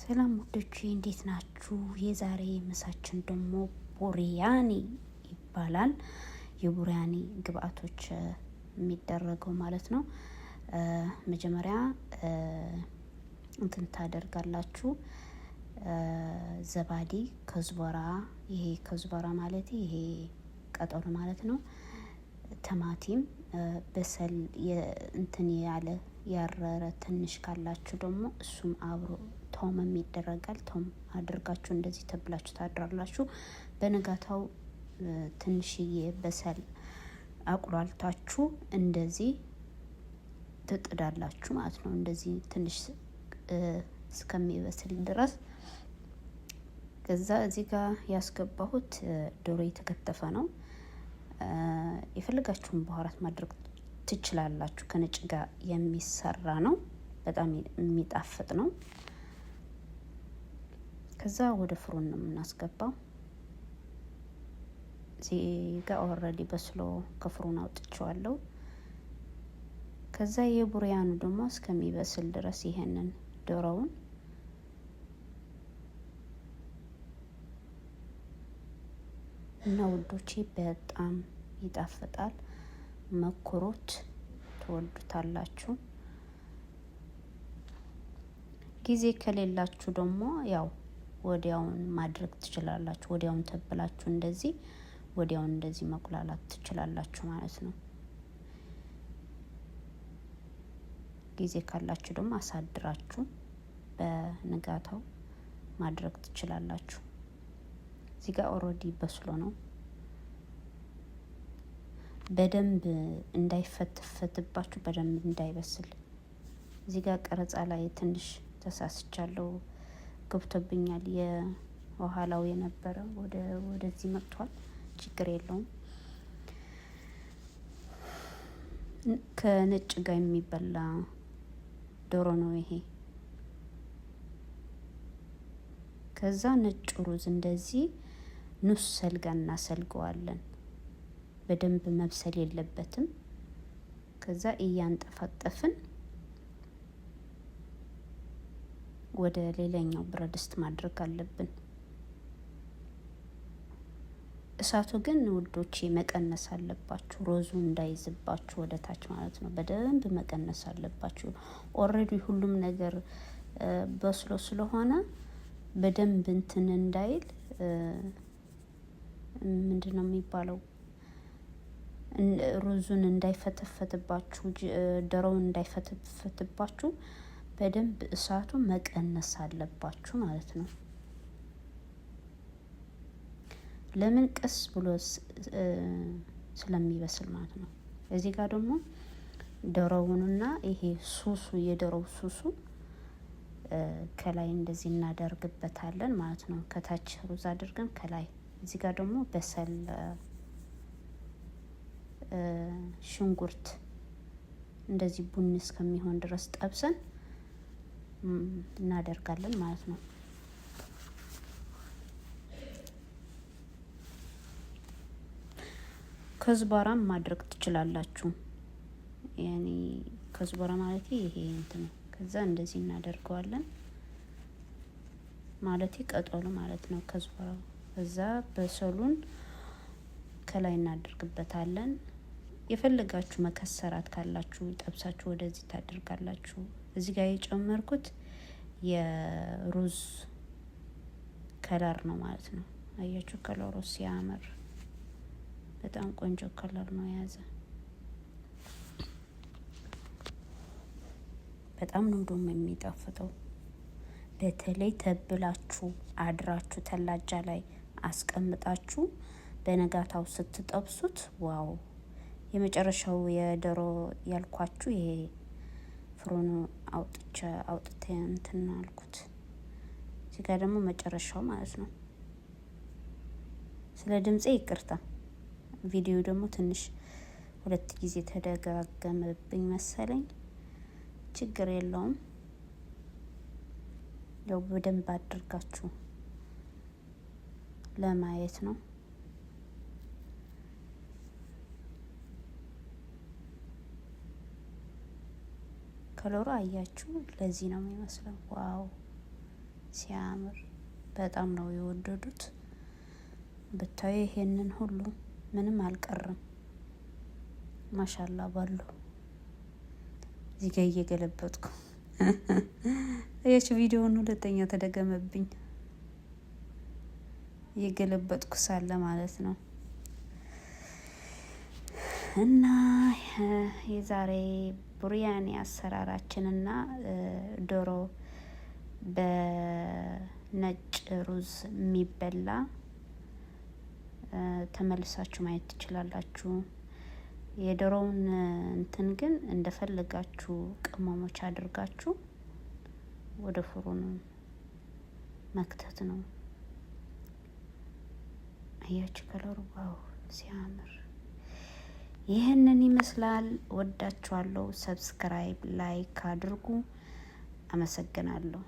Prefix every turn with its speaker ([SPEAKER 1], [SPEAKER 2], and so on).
[SPEAKER 1] ሰላም ውዶቼ እንዴት ናችሁ? የዛሬ ምሳችን ደግሞ ቡሪያኒ ይባላል። የቡሪያኒ ግብአቶች የሚደረገው ማለት ነው። መጀመሪያ እንትን ታደርጋላችሁ زبادي كزبرة፣ ይሄ كزبرة ማለት ይሄ ቅጠሉ ማለት ነው። ቲማቲም፣ بصل እንትን ያለ ያረረ ትንሽ ካላችሁ ደግሞ እሱም አብሮ ቶምም ይደረጋል። ቶም አድርጋችሁ እንደዚህ ተብላችሁ ታድራላችሁ። በነጋታው ትንሽዬ بصل አቁላልታችሁ እንደዚህ ትጥዳላችሁ ማለት ነው። እንደዚህ ትንሽ እስከሚበስል ድረስ። ከዛ እዚህ ጋር ያስገባሁት ዶሮ የተከተፈ ነው። የፈለጋችሁን بهارات ማድረግ ትችላላችሁ። ከነጭ ጋር የሚሰራ ነው። በጣም የሚጣፍጥ ነው። ከዛ ወደ فرن ነው የምናስገባው። እዚህ ጋር already በስሎ ከ فرن አውጥቼዋለሁ። ከዛ የቡሪያኑ ደግሞ እስከሚበስል ድረስ ይሄንን ዶሮውን እና ውዶቼ በጣም ይጣፍጣል። መኩሮት ትወዱታላችሁ። ጊዜ ከሌላችሁ ደግሞ ያው ወዲያውን ማድረግ ትችላላችሁ። ወዲያውን ተብላችሁ እንደዚህ ወዲያውን እንደዚህ መቁላላት ትችላላችሁ ማለት ነው። ጊዜ ካላችሁ ደግሞ አሳድራችሁ በንጋታው ማድረግ ትችላላችሁ። እዚህ ጋር already በስሎ ነው። በደንብ እንዳይፈትፈትባችሁ በደንብ እንዳይበስል። እዚህ ጋር ቀረጻ ላይ ትንሽ ተሳስቻለሁ፣ ገብቶብኛል። የኋላው የነበረ ወደዚህ መጥቷል። ችግር የለውም። ከነጭ ጋር የሚበላ ዶሮ ነው ይሄ። ከዛ ነጭ ሩዝ እንደዚህ نص سلقة እናሰልገዋለን። በደንብ መብሰል የለበትም። ከዛ እያንጠፈጠፍን ወደ ሌላኛው ብረት ድስት ማድረግ አለብን። እሳቱ ግን ውዶቼ መቀነስ አለባችሁ፣ ሮዙ እንዳይዝባችሁ ወደ ታች ማለት ነው። በደንብ መቀነስ አለባችሁ። already ሁሉም ነገር በስሎ ስለሆነ በደንብ እንትን እንዳይል፣ ምንድን ነው የሚባለው፣ ሩዙን እንዳይፈተፈትባችሁ፣ ዶሮውን እንዳይፈተፈትባችሁ በደንብ እሳቱ መቀነስ አለባችሁ ማለት ነው። ለምን? ቀስ ብሎ ስለሚበስል ማለት ነው። እዚህ ጋር ደግሞ ዶሮውንና ይሄ ሱሱ፣ የዶሮው ሱሱ ከላይ እንደዚህ እናደርግበታለን ማለት ነው። ከታች ሩዝ አድርገን ከላይ እዚህ ጋር ደግሞ بصل፣ ሽንኩርት እንደዚህ ቡኒ እስከሚሆን ድረስ ጠብሰን እናደርጋለን ማለት ነው። كزبرة ም ማድረግ ትችላላችሁ። يعني كزبرة ማለት ይሄ እንትን ነው። ከዛ እንደዚህ እናደርገዋለን ማለት ቅጠሉ ማለት ነው كزبرة ው። ከዛ بصل ኡን ከላይ እናደርግበታለን። የፈለጋችሁ مكسرات ካላችሁ ጠብሳችሁ ወደዚህ ታደርጋላችሁ። እዚህ ጋር የጨመርኩት የሩዝ color ነው ማለት ነው። አያችሁ color ኡ ሲያምር፣ በጣም ቆንጆ color ነው የያዘ። በጣም ነው ደግሞ የሚጣፍጠው። በተለይ ተብላችሁ አድራችሁ ثلاجة ላይ አስቀምጣችሁ በነጋታው ስትጠብሱት wow! የመጨረሻው የዶሮ ያልኳችሁ ይሄ فرن ኡ አውጥቼ አውጥቴ እንትን አልኩት። እዚህ ጋር ደግሞ መጨረሻው ማለት ነው። ስለ ድምጼ ይቅርታ። ቪዲዮ ደግሞ ትንሽ ሁለት ጊዜ ተደጋገመብኝ መሰለኝ። ችግር የለውም። ያው በደንብ አድርጋችሁ ለማየት ነው። color ኡ አያችሁ፣ ለዚህ ነው የሚመስለው። wow፣ ሲያምር በጣም ነው የወደዱት። ብታዩ ይሄንን ሁሉ ምንም አልቀርም። ማሻላ ባሉ እዚህ ጋ እየገለበጥኩ ያች ቪዲዮውን ሁለተኛ ተደገመብኝ። እየገለበጥኩ ሳለ ማለት ነው። እና የዛሬ ቡሪያኒ አሰራራችንና ዶሮ በነጭ ሩዝ የሚበላ ተመልሳችሁ ማየት ትችላላችሁ። የዶሮውን እንትን ግን እንደፈለጋችሁ ቅመሞች አድርጋችሁ ወደ ፉሩን መክተት ነው። አያችሁ color ኡ wow ሲያምር! ይህንን ይመስላል። ወዳችኋለሁ። Subscribe፣ like አድርጉ። አመሰግናለሁ።